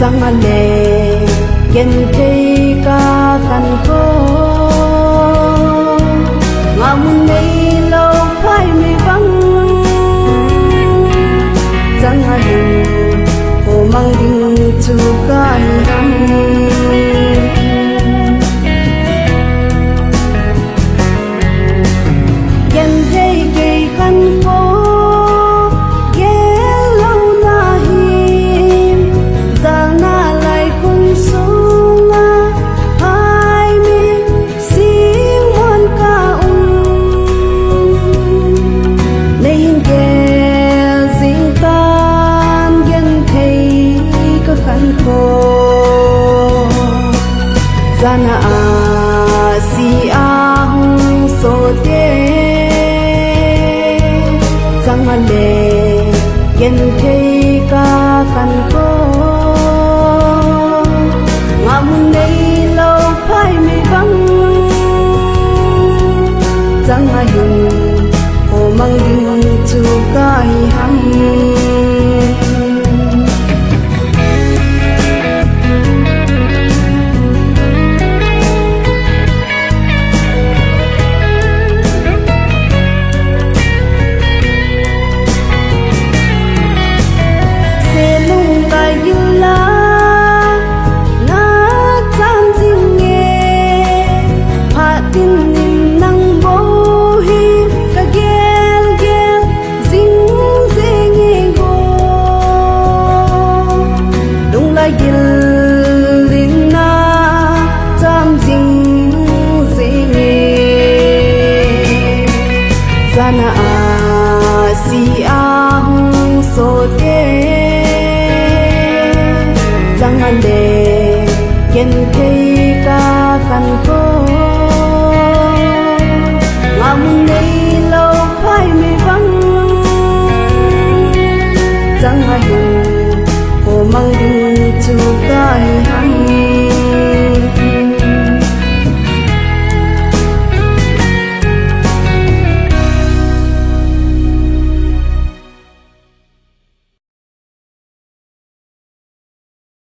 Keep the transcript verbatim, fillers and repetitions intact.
Chang a le, genthei ka khan ko. Ngamun neilou phai mi bang. Chang a hin, ko mang ding chu ka hi ham. Genthei kei khan ko, gel lou na hi, jalna lai khun sunga, hai mi sing mon ka um. Nei hin gel jing tan genthei ka khan ko. Jana a si a hung so te, chang a le, genthei ka khan ko. Ngamun neilou phai mi bang. Chang a hin, ko mang ding chu ka hi ham. Selung lai gil la, na cham jing e, phat tin in nang bou hi ka gel gel jing jing e go. Lunglai gil in na cham jing jing e. Jana a si a hung so te, chang a le, genthei ka khan ko. Ngamun